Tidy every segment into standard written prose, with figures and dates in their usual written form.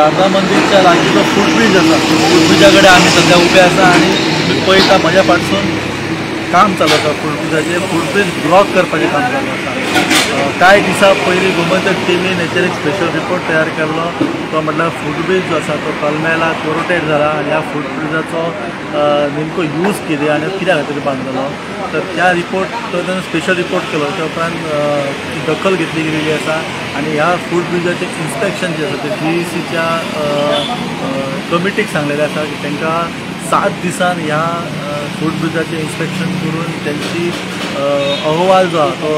शारदा मंदिरच्या लागींचो फूट ब्रिज आसा, फूट ब्रिजा कडेन आमी सद्या उबे आसा आनी तुमी पळयता म्हज्या फाटसून काम चालू आसा. फूट ब्रिजाचें फूट ब्रिज ब्लॉक करपाचें काम चालू आसा. कांय दिसां पयलीं गोमंतक टिमीन हेचेर एक स्पेशल रिपोर्ट तयार केल्लो. तो म्हटल्यार फूट ब्रिज जो आसा तो कलमेला कोरोटेड जाला आनी ह्या फूट ब्रिजाचो नेमको यूज कितें आनी कित्या खातीर बांदलेलो, तर त्या रिपोर्ट तो ताणें स्पेशल रिपोर्ट केलो. त्या उपरांत दखल घेतली गेलेली आसा आनी ह्या फूट ब्रिजाचें इन्स्पेक्शन जें आसा तें जीईसीच्या कमिटीक सांगलेलें आसा की तांकां 7 दिसान ह्या फूट ब्रिजाचें इन्स्पेक्शन करून तांची अहवाल जो आसा तो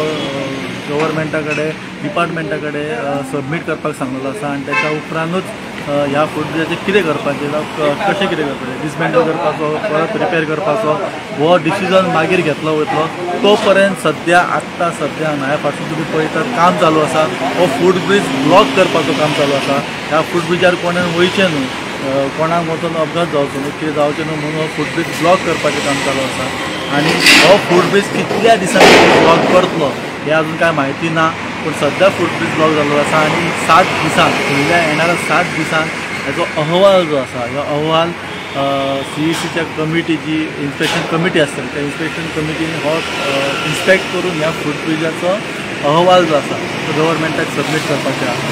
गव्हर्मेंटा कडेन, डिपार्टमेंटा कडेन सबमीट करपाक सांगलेलो आसा. आनी ताच्या उपरांतूच ह्या फूट ब्रिजाचें कितें करपाचें, जावं कशें कितें करपाचें, डिसमेंटल करपाचो, परत रिपेर करपाचो, हो डिसिजन मागीर घेतलो वयतलो. तो पर्यंत सद्या आत्तां सद्या ह्या फाटसून तुमी पळयतात काम चालू आसा. हो फूट ब्रिज ब्लॉक करपाचो काम चालू आसा. ह्या फूट ब्रिजार कोणें वयचें न्हू, कोणाक वचून अपघात जावचो न्हू, कितें जावचें न्हू म्हणून हो फूट ब्रिज ब्लॉक करपाचें काम चालू आसा. आनी हो फूट ब्रिज कितल्या दिसांनी ब्लॉक करतलो हें अजून कांय म्हायती ना, पूण सद्या फूट ब्रिज ब्लॉक जाल्लो आसा. आनी 7 दिसान, फुडल्या येणाऱ्या 7 दिसान हेचो अहवाल जो आसा, हो अहवाल सीईसीच्या कमिटी, जी इन्स्पेक्शन कमिटी आसतली त्या इन्स्पेक्शन कमिटीन हो इन्स्पेक्ट करून ह्या फूट ब्रिजाचो अहवाल जो आसा तो गव्हर्मेंटाक सबमीट करपाचें आसा.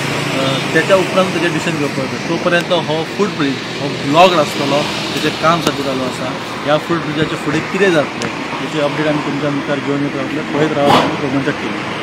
त्याच्या उपरांत तेजें डिसिजन घेवपाक जाय. तो पर्यंत हो फूट ब्रिज हो ब्लॉक आसतलो, तेजें काम सद्या चालू आसा. ह्या फूट ब्रिजाचे फुडें कितें जातलें तेची अपडेट आमी तुमच्या मुखार घेवन येत रावतले. पळयत रावत गोमंतक टीव्ही.